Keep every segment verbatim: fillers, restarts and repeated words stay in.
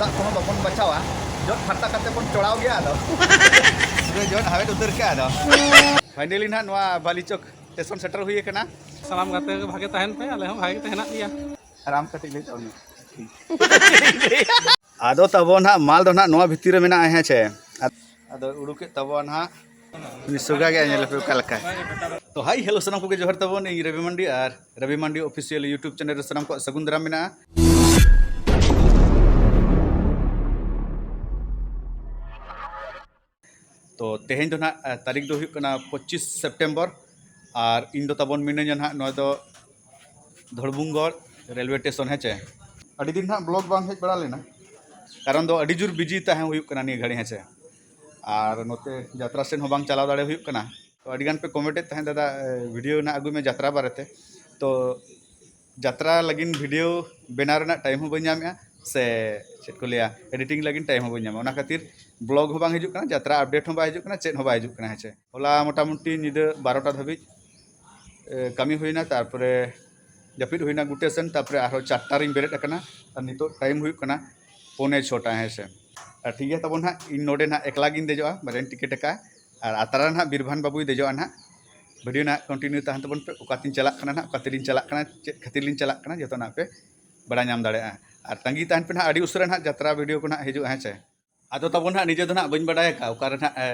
ᱫᱟᱜ ᱠᱚᱦᱚᱸ ᱵᱟᱵᱚᱱ ᱵᱟᱪᱷᱟᱣᱟ, ᱡᱚᱫ ᱯᱷᱟᱨᱛᱟ ᱠᱟᱛᱮ ᱵᱚᱱ ᱪᱚᱲᱟᱣ ᱜᱮᱭᱟ᱾ ᱟᱫᱚ ᱯᱩᱨᱟᱹ ᱡᱚᱫ ᱦᱟᱣᱮᱫ ᱩᱛᱟᱹᱨ ᱠᱟᱜᱼᱟ᱾ ᱟᱫᱚ ᱯᱷᱟᱭᱱᱟᱞᱤ ᱱᱟᱦᱟᱜ ᱱᱚᱣᱟ ᱵᱟᱞᱤᱪᱚᱠ ᱥᱴᱮᱥᱚᱱ ᱥᱮᱴᱮᱨ ᱦᱩᱭ ᱟᱠᱟᱱᱟ᱾ ᱥᱟᱱᱟᱢ ᱜᱟᱛᱮ ᱠᱚ ᱵᱷᱟᱜᱮ ᱛᱟᱦᱮᱱ ᱯᱮ, ᱟᱞᱮ ᱦᱚᱸ ᱵᱷᱟᱜᱮ ᱛᱮ ᱦᱮᱱᱟᱜ ᱞᱮᱭᱟ᱾ ᱟᱨ ᱟᱢ ᱠᱟᱹᱴᱤᱡ ᱞᱟᱹᱭ ᱛᱟᱵᱚᱱ ᱢᱮ᱾ ᱟᱫᱚ ᱛᱟᱵᱚ ᱱᱟᱦᱟᱜ ᱢᱟᱞ ᱫᱚ ᱱᱟᱦᱟᱜ ᱱᱚᱣᱟ ᱵᱷᱤᱛᱤᱨ ᱨᱮ ᱢᱮᱱᱟᱜᱼᱟ, ᱦᱮᱸ ᱪᱮ? ᱟᱫᱚ ᱩᱰᱩᱠᱮᱫ ᱛᱟᱵᱚᱣᱟ ᱱᱟᱦᱟᱜ ᱩᱱᱤ ᱥᱩᱜᱟ ᱜᱮ, ᱧᱮᱞ ᱯᱮ ᱚᱠᱟ ᱞᱮᱠᱟ᱾ ᱛᱚ ᱦᱟᱭ ᱦᱮᱞᱳ ᱥᱟᱱᱟᱢ ᱠᱚᱜᱮ ᱡᱚᱦᱟᱨ ᱛᱟᱵᱚᱱ, ᱤᱧ ᱨᱚᱵᱤ ᱢᱟᱱᱰᱤ ᱟᱨ ᱨᱚᱵᱤ ᱢᱟᱱᱰᱤ ᱚᱯᱷᱤᱥᱤᱭᱟᱞ YouTube ᱪᱮᱱᱮᱞ ᱨᱮ ᱥᱟᱱᱟᱢ ᱠᱚᱣᱟᱜ ᱥᱟᱹᱜᱩᱱ ᱫᱟᱨᱟᱢ ᱢᱮᱱᱟᱜᱼᱟ᱾ ᱛᱚ ᱛᱮᱦᱮᱧ ᱫᱚ ᱱᱟᱦᱟᱜ, ᱟ, ᱛᱟᱹᱨᱤᱠᱷ ᱫᱚ ᱦᱩᱭᱩᱜ ᱠᱟᱱᱟ ᱯᱚᱸᱪᱤᱥ ᱥᱮᱯᱴᱮᱢᱵᱚᱨ, ᱟᱨ ᱤᱧ ᱫᱚ ᱛᱟᱵᱚᱱ ᱢᱤᱱᱟᱹᱧᱟ ᱱᱟᱦᱟᱜ ᱱᱚᱣᱟ ᱫᱚ ᱫᱷᱚᱲᱵᱩᱝᱜᱚᱲ ᱨᱮᱞᱣᱮ ᱥᱴᱮᱥᱚᱱ, ᱦᱮᱸ ᱪᱮ᱾ ᱟᱹᱰᱤ ᱫᱤᱱ ᱱᱟᱦᱟᱜ ᱵᱞᱚᱜ ᱵᱟᱝ ᱦᱮᱡ ᱵᱟᱲᱟ ᱞᱮᱱᱟ, ᱠᱟᱨᱚᱱ ᱫᱚ ᱟᱹᱰᱤ ᱡᱳᱨ ᱵᱤᱡᱤ ᱛᱟᱦᱮᱸ ᱦᱩᱭᱩᱜ ᱠᱟᱱᱟ ᱱᱤᱭᱟᱹ ᱜᱷᱟᱹᱲᱤ, ᱦᱮᱸ ᱪᱮ᱾ ᱟᱨ ᱱᱚᱛᱮ ᱡᱟᱛᱨᱟ ᱥᱮᱱ ᱦᱚᱸ ᱵᱟᱝ ᱪᱟᱞᱟᱣ ᱫᱟᱲᱮ ᱦᱩᱭᱩᱜ ᱠᱟᱱᱟ᱾ ᱛᱚ ᱟᱹᱰᱤ ᱜᱟᱱ ᱯᱮ ᱠᱚᱢᱮᱱᱴ ᱮᱫ ᱛᱟᱦᱮᱸᱫ, "ᱫᱟᱫᱟ, ᱮ, ᱵᱷᱤᱰᱤᱭᱳ ᱱᱟᱦᱟᱜ ᱟᱹᱜᱩᱭ ᱢᱮ ᱡᱟᱛᱨᱟ ᱵᱟᱨᱮᱛᱮ᱾" ᱛᱚ ᱡᱟᱛᱨᱟ ᱞᱟᱹᱜᱤᱫ ᱵᱷᱤᱰᱤᱭᱳ ᱵᱮᱱᱟᱣ ᱨᱮᱱᱟᱜ ᱴᱟᱭᱤᱢ ᱦᱚᱸ ᱵᱟᱹᱧ ᱧᱟᱢᱮᱜᱼᱟ, ᱥᱮ ᱪᱮᱫ ᱠᱚ ᱞᱟᱹᱭᱟ, ᱮᱰᱤᱴᱤᱝ ᱞᱟᱹᱜᱤᱫ ᱴᱟᱭᱤᱢ ᱦᱚᱸ ᱵᱟᱹᱧ ᱧᱟᱢᱟ᱾ ᱚᱱᱟ ᱠᱷᱟᱹᱛᱤᱨ ᱵᱞᱚᱜ ᱦᱚᱸ ᱵᱟᱝ ᱦᱤᱡᱩᱜ ᱠᱟᱱᱟ, ᱡᱟᱛᱨᱟ ᱟᱯᱰᱮᱴ ᱦᱚᱸ ᱵᱟᱭ ᱦᱤᱡᱩᱜ ᱠᱟᱱᱟ, ᱪᱮᱫ ᱦᱚᱸ ᱵᱟᱭ ᱦᱤᱡᱩᱜ ᱠᱟᱱᱟ, ᱦᱮᱸ ᱪᱮ᱾ ᱦᱚᱞᱟ ᱢᱚᱴᱟᱢᱩᱴᱤ ᱧᱤᱫᱟᱹ ᱵᱟᱨᱚᱴᱟ ᱫᱷᱟᱹᱵᱤᱡ, ᱮ, ᱠᱟᱹᱢᱤ ᱦᱩᱭᱱᱟ, ᱛᱟᱨᱯᱚᱨᱮ ᱡᱟᱹᱯᱤᱫ ᱦᱩᱭᱱᱟ ᱜᱩᱴᱮ ᱥᱮᱱ, ᱛᱟᱨᱯᱚᱨᱮ ᱟᱨᱦᱚᱸ ᱪᱟᱨᱴᱟ ᱨᱤᱧ ᱵᱮᱨᱮᱫ ᱟᱠᱟᱱᱟ᱾ ᱟᱨ ᱱᱤᱛᱚᱜ ᱴᱟᱭᱤᱢ ᱦᱩᱭᱩᱜ ᱠᱟᱱᱟ ᱯᱚᱱᱮ ᱪᱷᱚᱴᱟ, ᱦᱮᱸ ᱥᱮ᱾ ᱟᱨ ᱴᱷᱤᱠ ᱜᱮᱭᱟ ᱛᱟᱵᱚᱱ ᱦᱟᱸᱜ, ᱤᱧ ᱱᱚᱰᱮ ᱱᱟᱦᱟᱜ ᱮᱠᱞᱟ ᱜᱤᱧ ᱫᱮᱡᱚᱜᱼᱟ, ᱵᱟᱨᱭᱟᱧ ᱴᱤᱠᱤᱴ ᱟᱠᱟᱫᱼᱟ᱾ ᱟᱨ ᱟᱛᱨᱟ ᱱᱟᱦᱟᱜ ᱵᱤᱨᱵᱷᱟᱱ ᱵᱟᱹᱵᱩᱭ ᱫᱮᱡᱚᱜᱼᱟ ᱱᱟᱦᱟᱜ᱾ ᱵᱷᱤᱰᱤᱭᱳ ᱱᱟᱦᱟᱜ ᱠᱚᱱᱴᱤᱱᱤᱭᱩ ᱛᱟᱦᱮᱱ ᱛᱟᱵᱚᱱ ᱯᱮ, ᱚᱠᱟ ᱛᱤᱧ ᱪᱟᱞᱟᱜ ᱠᱟᱱᱟ ᱱᱟᱦᱟᱜ, ᱚᱠᱟ ᱛᱤᱨᱤᱧ ᱪᱟᱞᱟᱜ ᱠᱟᱱᱟ, ᱪᱮᱫ ᱠᱷᱟᱹᱛᱤᱨ ᱞᱤᱧ ᱪᱟᱞᱟᱜ ᱠᱟᱱᱟ, ᱡᱚᱛᱚ ᱱᱟᱦᱟᱜ ᱯᱮ ᱵᱟᱲᱟᱭ ᱧᱟᱢ ᱫᱟᱲᱮᱭᱟᱜᱼᱟ᱾ ᱟᱨ ᱛᱟᱺᱜᱤ ᱛᱟᱦᱮᱱ ᱯᱮ ᱱᱟᱦᱟᱜ, ᱟᱹᱰᱤ ᱩᱥᱟᱹᱨᱟ ᱱᱟᱦᱟᱜ ᱡᱟᱛᱨᱟ ᱵᱷᱤᱰᱤᱭᱳ ᱠᱚ ᱱᱟᱦᱟᱜ ᱦᱤᱡᱩᱜᱼᱟ, ᱦᱮᱸ ᱪᱮ᱾ ᱟᱫᱚ ᱛᱟᱵᱚᱱ ᱱᱟᱦᱟᱜ ᱱᱤᱡᱮ ᱫᱚ ᱱᱟᱦᱟᱜ ᱵᱟᱹᱧ ᱵᱟᱰᱟᱭ ᱟᱠᱟᱫᱼᱟ ᱚᱠᱟ ᱨᱮ ᱱᱟᱦᱟᱜ, ᱮ,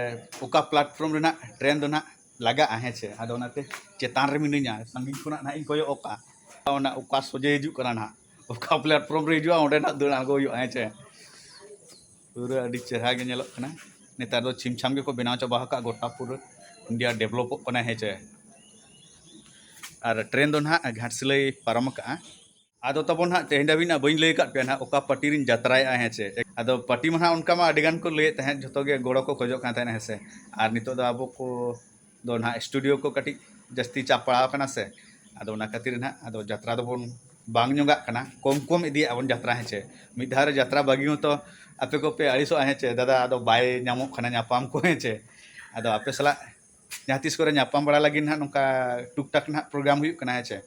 ᱚᱠᱟ ᱯᱞᱟᱴᱯᱷᱨᱚᱢ ᱨᱮ ᱱᱟᱦᱟᱜ ᱴᱨᱮᱱ ᱫᱚ ᱱᱟᱦᱟᱜ ᱞᱟᱜᱟᱜᱼᱟ, ᱦᱮᱸ ᱪᱮ᱾ ᱟᱫᱚ ᱚᱱᱟᱛᱮ ᱪᱮᱛᱟᱱ ᱨᱮ ᱢᱤᱱᱟᱹᱧᱟ, ᱥᱟᱺᱜᱤᱧ ᱠᱷᱚᱱᱟᱜ ᱱᱟᱦᱟᱜ ᱤᱧ ᱠᱚᱭᱚᱜ ᱟᱠᱟᱫᱼᱟ, ᱚᱱᱟ ᱚᱠᱟ ᱥᱚᱡᱷᱮ ᱦᱤᱡᱩᱜ ᱠᱟᱱᱟ ᱱᱟᱦᱟᱜ, ᱚᱠᱟ ᱯᱞᱟᱴᱯᱷᱨᱚᱢ ᱨᱮ ᱦᱤᱡᱩᱜᱼᱟ, ᱚᱸᱰᱮ ᱱᱟᱦᱟᱜ ᱫᱟᱹᱲ ᱟᱬᱜᱚ ᱦᱩᱭᱩᱜᱼᱟ, ᱦᱮᱸ ᱪᱮ᱾ ᱯᱩᱨᱟᱹ ᱟᱹᱰᱤ ᱪᱮᱦᱨᱟ ᱜᱮ ᱧᱮᱞᱚᱜ ᱠᱟᱱᱟ᱾ ᱱᱮᱛᱟᱨ ᱫᱚ ᱪᱷᱤᱢ ᱪᱷᱟᱢ ᱜᱮᱠᱚ ᱵᱮᱱᱟᱣ ᱪᱟᱵᱟ ᱟᱠᱟᱫ ᱜᱚᱴᱟ, ᱯᱩᱨᱟᱹ ᱤᱱᱰᱤᱭᱟ ᱰᱮᱵᱷᱞᱚᱯᱚᱜ ᱠᱟᱱᱟ, ᱦᱮᱸ ᱪᱮ᱾ ᱟᱨ ᱴᱨᱮᱱ ᱫᱚ ᱱᱟᱦᱟᱜ ᱜᱷᱟᱴᱥᱤᱞᱟᱹᱭ ᱯᱟᱨᱚᱢ ᱟᱠᱟᱫᱼᱟ᱾ ᱟᱫᱚ ᱛᱟᱵᱚᱱ ᱦᱟᱸᱜ ᱛᱮᱦᱮᱧ ᱫᱷᱟᱹᱵᱤᱡ ᱱᱟᱜ ᱵᱟᱹᱧ ᱞᱟᱹᱭ ᱟᱠᱟᱫ ᱯᱮᱭᱟ ᱱᱟᱦᱟᱜ ᱚᱠᱟ ᱯᱟᱨᱴᱤ ᱨᱤᱧ ᱡᱟᱛᱨᱟᱭᱮᱫᱼᱟ, ᱦᱮᱸ ᱪᱮ᱾ ᱟᱫᱚ ᱯᱟᱨᱴᱤ ᱢᱟ ᱱᱟᱦᱟᱜ ᱚᱱᱠᱟ ᱢᱟ ᱟᱹᱰᱤ ᱜᱟᱱ ᱠᱚ ᱞᱟᱹᱭᱮᱫ ᱛᱟᱦᱮᱸᱫ, ᱡᱷᱚᱛᱚ ᱜᱮ ᱜᱚᱲᱚ ᱠᱚ ᱠᱷᱚᱡᱚᱜ ᱠᱟᱱ ᱛᱟᱦᱮᱸᱫ, ᱦᱮᱸ ᱥᱮ᱾ ᱟᱨ ᱱᱤᱛᱚᱜ ᱫᱚ ᱟᱵᱚ ᱠᱚ ᱫᱚ ᱱᱟᱦᱟᱜ ᱥᱴᱩᱰᱤᱭᱳ ᱠᱚ ᱠᱟᱹᱴᱤᱡ ᱡᱟᱹᱥᱛᱤ ᱪᱟᱯ ᱯᱟᱲᱟᱣ ᱟᱠᱟᱱᱟ ᱥᱮ, ᱟᱫᱚ ᱚᱱᱟ ᱠᱷᱟᱹᱛᱤᱨ ᱱᱟᱦᱟᱜ ᱟᱫᱚ ᱡᱟᱛᱨᱟ ᱫᱚᱵᱚᱱ ᱵᱟᱝ ᱧᱚᱜᱟᱜ ᱠᱟᱱᱟ, ᱠᱚᱢ ᱠᱚᱢ ᱤᱫᱤᱭᱮᱫᱼᱟ ᱵᱚᱱ ᱡᱟᱛᱨᱟ, ᱦᱮᱸ ᱪᱮ᱾ ᱢᱤᱫ ᱫᱷᱟᱣ ᱨᱮ ᱡᱟᱛᱨᱟ ᱵᱟᱹᱜᱤ ᱦᱚᱸᱛᱚ ᱟᱯᱮ ᱠᱚᱯᱮ ᱟᱹᱲᱤᱥᱚᱜᱼᱟ, ᱦᱮᱸ ᱪᱮ, ᱫᱟᱫᱟ ᱟᱫᱚ ᱵᱟᱭ ᱧᱟᱢᱚᱜ ᱠᱟᱱᱟ ᱧᱟᱯᱟᱢ ᱠᱚ, ᱦᱮᱸ ᱪᱮ᱾ ᱟᱫᱚ ᱟᱯᱮ ᱥᱟᱞᱟᱜ ᱡᱟᱦᱟᱸ ᱛᱤᱥ ᱠᱚᱨᱮ ᱧᱟᱯᱟᱢ ᱵᱟᱲᱟ ᱞᱟᱹᱜᱤᱫ ᱱᱟᱦᱟᱜ ᱱᱚᱝᱠᱟ ᱴᱩᱠ ᱴᱟᱠ ᱱᱟᱦᱟᱜ ᱯᱨᱳᱜᱨᱟᱢ ᱦᱩᱭᱩᱜ ᱠᱟᱱᱟ, ᱦᱮᱸ ᱪᱮ᱾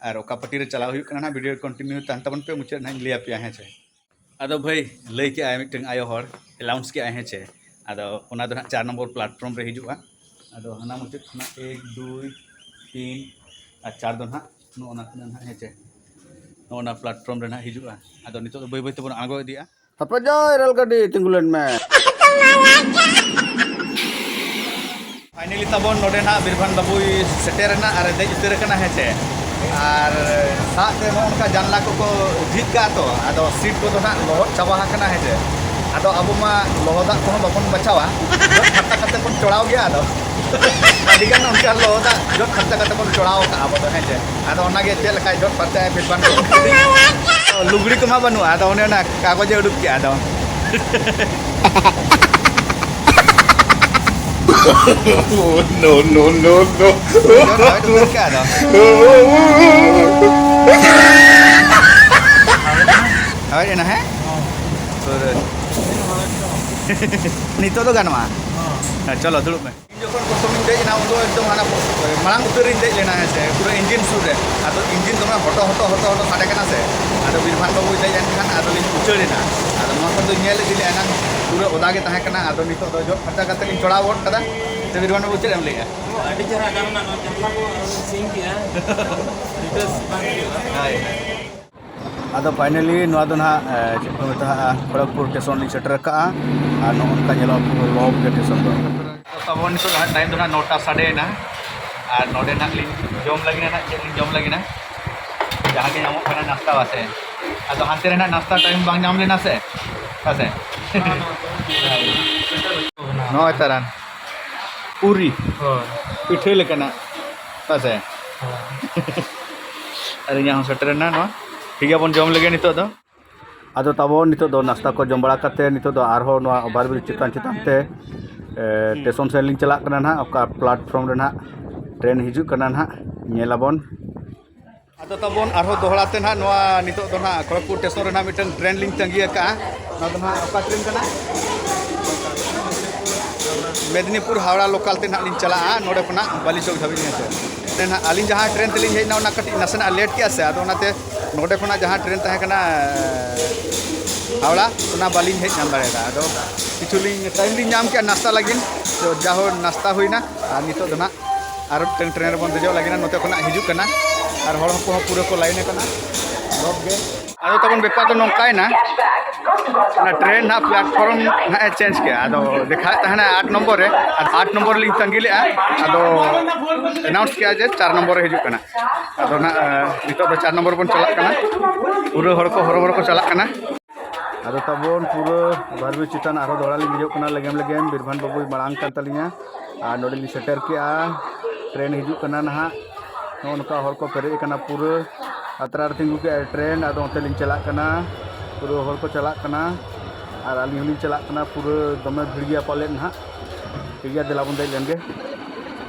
ᱟᱨ ᱚᱠᱟ ᱯᱟᱨᱴᱤ ᱨᱮ ᱪᱟᱞᱟᱣ ᱦᱩᱭᱩᱜ ᱠᱟᱱᱟ ᱱᱟᱦᱟᱜ, ᱵᱷᱤᱰᱤᱭᱳ ᱠᱚᱱᱴᱤᱱᱤᱭᱩ ᱛᱟᱦᱮᱱ ᱛᱟᱵᱚᱱ ᱯᱮ, ᱢᱩᱪᱟᱹᱫ ᱱᱟᱦᱟᱜ ᱤᱧ ᱞᱟᱹᱭ ᱟᱯᱮᱭᱟ, ᱦᱮᱸ ᱪᱮ᱾ ᱟᱫᱚ ᱵᱷᱟᱹᱭ, ᱞᱟᱹᱭ ᱠᱮᱜᱼᱟᱭ ᱢᱤᱫᱴᱟᱝ ᱟᱭᱳ ᱦᱚᱲ, ᱮᱞᱟᱣᱩᱱᱥ ᱠᱮᱜᱼᱟᱭ, ᱦᱮᱸ ᱪᱮ? ᱟᱫᱚ ᱚᱱᱟ ᱫᱚ ᱱᱟᱦᱟᱜ ᱪᱟᱨ ᱱᱚᱢᱵᱚᱨ ᱯᱞᱟᱴᱯᱷᱨᱚᱢ ᱨᱮ ᱦᱤᱡᱩᱜᱼᱟ᱾ ᱟᱫᱚ ᱦᱟᱱᱟ ᱢᱩᱪᱟᱹᱫ ᱠᱷᱚᱱᱟᱜ ᱮᱠ, ᱫᱩᱭ, ᱛᱤᱱ ᱟᱨ ᱪᱟᱨ ᱫᱚ ᱱᱟᱦᱟᱜ ᱱᱚᱜᱼᱚ ᱱᱟ ᱠᱟᱱᱟ ᱱᱟᱦᱟᱜ, ᱦᱮᱸ ᱪᱮ? ᱱᱚᱜᱼᱚ ᱱᱟ ᱯᱞᱟᱴᱯᱷᱨᱚᱢ ᱨᱮ ᱱᱟᱦᱟᱜ ᱦᱤᱡᱩᱜᱼᱟ᱾ ᱟᱫᱚ ᱱᱤᱛᱚᱜ ᱫᱚ ᱵᱟᱹᱭ ᱵᱟᱹᱭ ᱛᱮᱵᱚᱱ ᱟᱬᱜᱚ ᱤᱫᱤᱜᱼᱟ᱾ ᱦᱟᱯᱮ ᱡᱟᱭ ᱨᱮᱞ ᱜᱟᱹᱰᱤ, ᱛᱤᱸᱜᱩ ᱞᱮᱱ ᱢᱮ᱾ ᱯᱷᱟᱭᱱᱮᱞᱤ ᱛᱟᱵᱚᱱ ᱱᱚᱰᱮ ᱱᱟᱜ ᱵᱤᱨᱵᱷᱟᱱ ᱵᱟᱹᱵᱩᱭ ᱥᱮᱴᱮᱨ ᱮᱱᱟ ᱟᱨ ᱮ ᱫᱮᱡ ᱩᱛᱟᱹᱨ ᱟᱠᱟᱱᱟ, ᱦᱮᱸ ᱪᱮ? ᱟᱨ ᱥᱟᱵ ᱛᱮ ᱱᱚᱜᱼᱚ ᱱᱚᱝᱠᱟ ᱡᱟᱱᱞᱟ ᱠᱚᱠᱚ ᱡᱷᱤᱡ ᱠᱟᱜᱼᱟ ᱛᱚ, ᱟᱫᱚ ᱥᱤᱴ ᱠᱚᱫᱚ ᱱᱟᱜ ᱞᱚᱦᱚᱫ ᱪᱟᱵᱟ ᱟᱠᱟᱱᱟ, ᱦᱮᱸ ᱪᱮ? ᱟᱫᱚ ᱟᱵᱚ ᱢᱟ ᱞᱚᱦᱚᱫᱟᱜ ᱠᱚᱦᱚᱸ ᱵᱟᱵᱚᱱ ᱵᱟᱪᱷᱟᱣᱟ, ᱡᱚᱫ ᱯᱷᱟᱨᱪᱟ ᱠᱟᱛᱮ ᱵᱚᱱ ᱪᱚᱲᱟᱣ ᱜᱮᱭᱟ᱾ ᱟᱫᱚ ᱟᱹᱰᱤ ᱜᱟᱱ ᱚᱱᱠᱟ ᱞᱚᱦᱚᱫᱟᱜ ᱡᱚᱫ ᱯᱷᱟᱨᱪᱟ ᱠᱟᱛᱮ ᱵᱚᱱ ᱪᱚᱲᱟᱣ ᱠᱟᱜᱼᱟ ᱟᱵᱚ ᱫᱚ, ᱦᱮᱸ ᱪᱮ? ᱟᱫᱚ ᱚᱱᱟᱜᱮ ᱪᱮᱫ ᱞᱮᱠᱟᱭ ᱡᱚᱫ ᱯᱷᱟᱨᱪᱟᱭᱟ ᱵᱤᱨᱵᱷᱟᱱ ᱵᱟᱹᱵᱩ᱾ ᱞᱩᱜᱽᱲᱤ ᱠᱚᱢᱟ ᱵᱟᱹᱱᱩᱜᱼᱟ, ᱟᱫᱚ ᱚᱱᱮ ᱚᱱᱟ ᱠᱟᱜᱚᱡᱮ ᱩᱰᱩᱠ ᱠᱮᱜᱼᱟ ᱟᱫᱚ᱾ No, no, no, no. ᱡᱚᱫ ᱦᱟᱣᱮᱫ ᱩᱛᱟᱹᱨ ᱠᱮᱜᱼᱟ ᱟᱫᱚ᱾ ᱦᱟᱣᱮᱫ ᱮᱱᱟ, ᱦᱮᱸ? ᱯᱩᱨᱟᱹ᱾ ᱱᱤᱛᱚᱜ ᱫᱚ ᱜᱟᱱᱚᱜᱼᱟ᱾ ᱦᱮᱸ, ᱪᱚᱞᱚ, ᱫᱩᱲᱩᱵ ᱢᱮ᱾ ᱤᱧ ᱡᱚᱠᱷᱚᱱ ᱯᱨᱚᱛᱷᱚᱢᱤᱧ ᱫᱮᱡ ᱮᱱᱟ, ᱩᱱ ᱫᱚ ᱮᱠᱫᱚᱢ ᱦᱟᱱᱟ ᱢᱟᱲᱟᱝ ᱩᱛᱟᱹᱨ ᱨᱤᱧ ᱫᱮᱡ ᱞᱮᱱᱟ, ᱦᱮᱸ ᱥᱮ, ᱯᱩᱨᱟᱹ ᱤᱧᱡᱤᱱ ᱥᱩᱨ ᱨᱮ᱾ ᱟᱫᱚ ᱤᱧᱡᱤᱱ ᱫᱚᱢᱮ ᱦᱚᱴᱚ, ᱦᱚᱴᱚ, ᱦᱚᱴᱚ, ᱦᱚᱴᱚ ᱥᱟᱰᱮ ᱠᱟᱱᱟ ᱥᱮ᱾ ᱟᱫᱚ ᱵᱤᱨᱵᱷᱟᱱ ᱵᱟᱹᱵᱩᱭ ᱫᱮᱡ ᱮᱱ ᱠᱷᱟᱱ ᱟᱫᱚᱞᱤᱧ ᱩᱪᱟᱹᱲ ᱮᱱᱟ᱾ ᱟᱫᱚ ᱱᱚᱣᱟ ᱠᱷᱚᱱ ᱫᱚᱧ ᱧᱮᱞ ᱤᱫᱤ ᱞᱮᱫᱼᱟ, ᱮᱱᱟᱝ ᱯᱩᱨᱟᱹ ᱚᱫᱟ ᱜᱮ ᱛᱟᱦᱮᱸ ᱠᱟᱱᱟ᱾ ᱟᱫᱚ ᱱᱤᱛᱚᱜ ᱫᱚ ᱡᱚᱫ ᱯᱷᱟᱨᱪᱟ ᱠᱟᱛᱮ ᱞᱤᱧ ᱪᱚᱲᱟᱣ ᱜᱚᱫ ᱠᱟᱫᱟ᱾ ᱥᱮ ᱵᱤᱨᱵᱷᱟᱱ ᱵᱟᱹᱵᱩ, ᱪᱮᱫ ᱮᱢ ᱞᱟᱹᱭᱮᱫᱼᱟ? ᱟᱹᱰᱤ ᱪᱮᱦᱨᱟ ᱜᱟᱱ ᱮᱱᱟ, ᱱᱚᱣᱟ ᱪᱟᱠᱷᱱᱟ ᱠᱚ ᱟᱨᱚ ᱥᱤᱧ ᱠᱮᱜᱼᱟ᱾ ᱰᱤᱴᱮᱞᱥ ᱵᱟᱝ ᱦᱩᱭᱩᱜᱼᱟ᱾ ᱦᱳᱭ, ᱦᱳᱭ᱾ ᱟᱫᱚ ᱯᱷᱟᱭᱱᱮᱞᱤ ᱱᱚᱣᱟ ᱫᱚ ᱱᱟᱦᱟᱜ, ᱮ, ᱪᱮᱫ ᱠᱚ ᱢᱮᱛᱟᱜᱼᱟ, ᱠᱷᱚᱲᱚᱜᱽᱯᱩᱨ ᱥᱴᱮᱥᱚᱱ ᱞᱤᱧ ᱥᱮᱴᱮᱨ ᱟᱠᱟᱫᱼᱟ᱾ ᱟᱨ ᱱᱚᱜᱼᱚ ᱱᱚᱝᱠᱟ ᱧᱮᱞᱚᱜᱼᱟ ᱯᱩᱨᱟᱹ ᱞᱚᱵ ᱜᱮ ᱥᱴᱮᱥᱚᱱ ᱫᱚ᱾ ᱛᱟᱵᱚᱱ ᱱᱤᱛᱚᱜ ᱫᱚ ᱱᱟᱦᱟᱜ ᱴᱟᱭᱤᱢ ᱫᱚ ᱱᱟᱦᱟᱜ ᱱᱚᱴᱟ ᱥᱟᱰᱮᱭᱮᱱᱟ᱾ ᱟᱨ ᱱᱚᱰᱮ ᱱᱟᱦᱟᱜ ᱞᱤᱧ ᱡᱚᱢ ᱞᱟᱹᱜᱤᱫ, ᱱᱟᱦᱟᱜ ᱪᱮᱫ ᱞᱤᱧ ᱡᱚᱢ ᱞᱟᱹᱜᱤᱫ ᱱᱟᱦᱟᱜ? ᱡᱟᱦᱟᱸ ᱜᱮ ᱧᱟᱢᱚᱜ ᱠᱟᱱᱟ ᱱᱟᱥᱛᱟ ᱵᱟᱥᱮ᱾ ᱟᱫᱚ ᱦᱟᱱᱛᱮ ᱨᱮ ᱱᱟᱦᱟᱜ ᱱᱟᱥᱛᱟ ᱴᱟᱭᱤᱢ ᱵᱟᱝ ᱧᱟᱢ ᱞᱮᱱᱟ ᱥᱮ, ᱦᱮᱸ ᱥᱮ? ᱱᱚᱜᱼᱚᱭ ᱛᱟᱨᱟᱱ ᱯᱩᱨᱤ, ᱦᱳᱭ᱾ ᱯᱤᱴᱷᱟᱹ ᱞᱮᱠᱟᱱᱟᱜ, ᱦᱮᱸ ᱥᱮ? ᱦᱳᱭ᱾ ᱟᱨ ᱤᱧᱟᱹᱜ ᱦᱚᱸ ᱥᱮᱴᱮᱨᱮᱱᱟ ᱱᱚᱣᱟ᱾ ᱴᱷᱤᱠ ᱜᱮᱭᱟ, ᱵᱚᱱ ᱡᱚᱢ ᱞᱮᱜᱮ ᱱᱤᱛᱚᱜ ᱫᱚ᱾ ᱟᱫᱚ ᱛᱟᱵᱚᱱ ᱱᱤᱛᱚᱜ ᱫᱚ ᱱᱟᱥᱛᱟ ᱠᱚ ᱡᱚᱢ ᱵᱟᱲᱟ ᱠᱟᱛᱮ ᱱᱤᱛᱚᱜ ᱫᱚ ᱟᱨᱦᱚᱸ ᱱᱚᱣᱟ ᱳᱵᱷᱟᱨᱵᱨᱤᱡᱽ ᱪᱮᱛᱟᱱ ᱪᱮᱛᱟᱱ ᱛᱮ, ᱮ, ᱦᱩᱸ᱾ ᱥᱴᱮᱥᱚᱱ ᱥᱮᱫ ᱞᱤᱧ ᱪᱟᱞᱟᱜ ᱠᱟᱱᱟ ᱱᱟᱦᱟᱜ᱾ ᱚᱠᱟ ᱯᱞᱟᱴᱯᱷᱨᱚᱢ ᱨᱮ ᱱᱟᱦᱟᱜ ᱴᱨᱮᱱ ᱦᱤᱡᱩᱜ ᱠᱟᱱᱟ ᱱᱟᱦᱟᱜ, ᱧᱮᱞ ᱟᱵᱚᱱ᱾ ᱟᱫᱚ ᱛᱟᱵᱚᱱ ᱟᱨᱦᱚᱸ ᱫᱚᱦᱲᱟ ᱛᱮ ᱱᱟᱦᱟᱜ ᱱᱚᱣᱟ ᱱᱤᱛᱚᱜ ᱫᱚ ᱱᱟᱦᱟᱜ ᱠᱷᱚᱲᱚᱜᱽᱯᱩᱨ ᱥᱴᱮᱥᱚᱱ ᱨᱮ ᱱᱟᱦᱟᱜ ᱢᱤᱫᱴᱟᱝ ᱴᱨᱮᱱ ᱞᱤᱧ ᱛᱟᱺᱜᱤ ᱟᱠᱟᱫᱼᱟ᱾ ᱱᱚᱣᱟ ᱫᱚ ᱱᱟᱦᱟᱜ ᱚᱠᱟ ᱴᱨᱮᱱ ᱠᱟᱱᱟ? ᱢᱮᱫᱽᱱᱤᱯᱩᱨ ᱦᱟᱣᱲᱟ ᱞᱳᱠᱟᱞ ᱛᱮ ᱱᱟᱦᱟᱜ ᱞᱤᱧ ᱪᱟᱞᱟᱜᱼᱟ, ᱱᱚᱰᱮ ᱠᱷᱚᱱᱟᱜ ᱵᱟᱞᱤᱪᱚᱠ ᱫᱷᱟᱹᱵᱤᱡ, ᱦᱮᱸ ᱥᱮ᱾ ᱱᱟᱦᱟᱜ ᱟᱹᱞᱤᱧ ᱡᱟᱦᱟᱸ ᱴᱨᱮᱱ ᱛᱮᱞᱤᱧ ᱦᱮᱡ ᱮᱱᱟ, ᱚᱱᱟ ᱠᱟᱹᱴᱤᱡ ᱱᱟᱥᱮᱱᱟᱜ ᱞᱮᱴ ᱠᱮᱜᱼᱟ ᱥᱮ, ᱟᱫᱚ ᱚᱱᱟᱛᱮ ᱱᱚᱰᱮ ᱠᱷᱚᱱᱟᱜ ᱡᱟᱦᱟᱸ ᱴᱨᱮᱱ ᱛᱟᱦᱮᱸ ᱠᱟᱱᱟ, ᱦᱟᱣᱲᱟ, ᱚᱱᱟ ᱵᱟᱹᱞᱤᱧ ᱦᱮᱡ ᱧᱟᱢ ᱫᱟᱲᱮᱭᱟᱫᱟ᱾ ᱟᱫᱚ ᱠᱤᱪᱷᱩ ᱞᱤᱧ ᱴᱟᱭᱤᱢ ᱞᱤᱧ ᱧᱟᱢ ᱠᱮᱫᱟ ᱱᱟᱥᱛᱟ ᱞᱟᱹᱜᱤᱫ, ᱛᱚ ᱡᱟᱦᱳ ᱱᱟᱥᱛᱟ ᱦᱩᱭᱱᱟ᱾ ᱟᱨ ᱱᱤᱛᱚᱜ ᱫᱚ ᱱᱟᱜ ᱟᱨ ᱢᱤᱫᱴᱟᱝ ᱴᱨᱮᱱ ᱨᱮᱵᱚᱱ ᱫᱮᱡᱚᱜ ᱞᱟᱹᱜᱤᱫ, ᱱᱚᱛᱮ ᱠᱷᱚᱱᱟᱜ ᱦᱤᱡᱩᱜ ᱠᱟᱱᱟ᱾ ᱟᱨ ᱦᱚᱲ ᱦᱚᱸᱠᱚ ᱦᱚᱸ ᱯᱩᱨᱟᱹ ᱠᱚ ᱞᱟᱭᱤᱱ ᱟᱠᱟᱱᱟ ᱵᱚᱦᱚᱛ ᱜᱮ᱾ ᱟᱫᱚ ᱛᱟᱵᱚᱱ ᱵᱮᱯᱟᱨ ᱫᱚ ᱱᱚᱝᱠᱟᱭᱮᱱᱟ, ᱚᱱᱟ ᱴᱨᱮᱱ ᱱᱟᱦᱟᱜ ᱯᱞᱟᱴᱯᱷᱚᱨᱢ ᱱᱟᱦᱟᱜ ᱮ ᱪᱮᱧᱡᱽ ᱠᱮᱜᱼᱟ᱾ ᱟᱫᱚ ᱫᱮᱠᱷᱟᱣᱮᱫ ᱛᱟᱦᱮᱱᱟ ᱟᱴ ᱱᱚᱢᱵᱚᱨ ᱨᱮ, ᱟᱫᱚ ᱟᱴ ᱱᱚᱢᱵᱚᱨ ᱨᱮᱞᱤᱧ ᱛᱟᱺᱜᱤ ᱞᱮᱜᱼᱟ᱾ ᱟᱫᱚ ᱮᱱᱟᱣᱩᱱᱥ ᱠᱮᱜᱼᱟ ᱡᱮ ᱪᱟᱨ ᱱᱚᱢᱵᱚᱨ ᱨᱮ ᱦᱤᱡᱩᱜ ᱠᱟᱱᱟ᱾ ᱟᱫᱚ ᱱᱟᱦᱟᱜ ᱱᱤᱛᱚᱜ ᱫᱚ ᱪᱟᱨ ᱱᱚᱢᱵᱚᱨ ᱵᱚᱱ ᱪᱟᱞᱟᱜ ᱠᱟᱱᱟ᱾ ᱯᱩᱨᱟᱹ ᱦᱚᱲ ᱠᱚ ᱦᱚᱨᱚ ᱵᱚᱨᱚ ᱠᱚ ᱪᱟᱞᱟᱜ ᱠᱟᱱᱟ᱾ ᱟᱫᱚ ᱛᱟᱵᱚᱱ ᱯᱩᱨᱟᱹ ᱵᱷᱟᱨᱢᱤ ᱪᱮᱛᱟᱱ ᱟᱨᱦᱚᱸ ᱫᱚᱦᱲᱟ ᱞᱤᱧ ᱫᱮᱡᱚᱜ ᱠᱟᱱᱟ᱾ ᱞᱮᱜᱮᱢ ᱞᱮᱜᱮᱢ ᱵᱤᱨᱵᱷᱟᱱ ᱵᱟᱹᱵᱩᱭ ᱢᱟᱲᱟᱝ ᱠᱟᱱ ᱛᱟᱹᱞᱤᱧᱟ᱾ ᱟᱨ ᱱᱚᱰᱮ ᱞᱤᱧ ᱥᱮᱴᱮᱨ ᱠᱮᱜᱼᱟ᱾ ᱴᱨᱮᱱ ᱦᱤᱡᱩᱜ ᱠᱟᱱᱟ ᱱᱟᱦᱟᱜ᱾ ᱱᱚᱜᱼᱚ ᱱᱚᱝᱠᱟ ᱦᱚᱲ ᱠᱚ ᱯᱮᱨᱮᱡ ᱟᱠᱟᱱᱟ ᱯᱩᱨᱟᱹ᱾ ᱟᱛᱨᱟ ᱨᱮ ᱛᱤᱸᱜᱩ ᱠᱮᱜᱼᱟᱭ ᱴᱨᱮᱱ, ᱟᱫᱚ ᱚᱱᱛᱮ ᱞᱤᱧ ᱪᱟᱞᱟᱜ ᱠᱟᱱᱟ᱾ ᱯᱩᱨᱟᱹ ᱦᱚᱲ ᱠᱚ ᱪᱟᱞᱟᱜ ᱠᱟᱱᱟ᱾ ᱟᱨ ᱟᱹᱞᱤᱧ ᱦᱚᱸᱞᱤᱧ ᱪᱟᱞᱟᱜ ᱠᱟᱱᱟ᱾ ᱯᱩᱨᱟᱹ ᱫᱚᱢᱮ ᱵᱷᱤᱲ ᱜᱮᱭᱟ ᱯᱟᱞᱮᱫ ᱱᱟᱦᱟᱜ᱾ ᱴᱷᱤᱠ ᱜᱮᱭᱟ, ᱫᱮᱞᱟ ᱵᱚᱱ ᱫᱮᱡ ᱞᱮᱱ ᱜᱮ᱾